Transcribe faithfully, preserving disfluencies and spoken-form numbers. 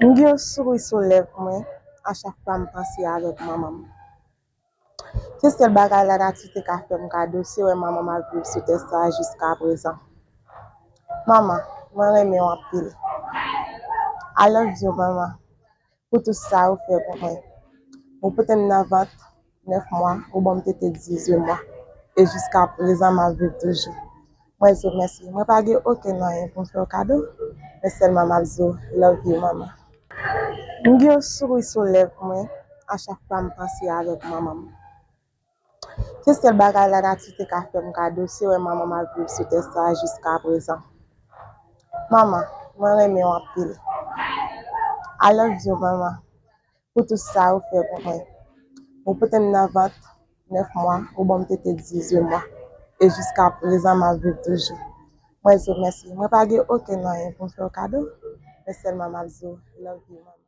M gen yon souri sou lèv mwen a chak fwa m panse avèk manman m. Se sèl bagay lanati te ka fè m kado, se wè manman m ap viv sou tè sa a jiska prezan. Manman, mwen renmen w anpil. I love you, manman, pou tout sa ou fè pou mwen. Ou pote m nan vant nèf mwa, ou ban m tete dizuit mwa. E jiska prezan, m ap viv toujou. Mwen di w mèsi. Mwen pa gen okenn anyen pou m fè w kado, men sèlman m ap di w, love you, manman. M gen yon souri sou lèv mwen a chak fwa m panse avèk manman m. Se sèl bagay lanati te ka fè m kado, se wè manman m ap viv sou tè sa a jiska prezan. Manman, mwen renmen w anpil. I love you, manman, pou tout sa ou fè pou mwen. Ou pote m nan vant nèf mwa, ou ban m tete dizuit mwa. E jiska prezan, m ap viv toujou. Mwen di w mèsi. Mwen pa gen okenn anyen pou m fè w kado, men sèlman m ap di w, love you, manman.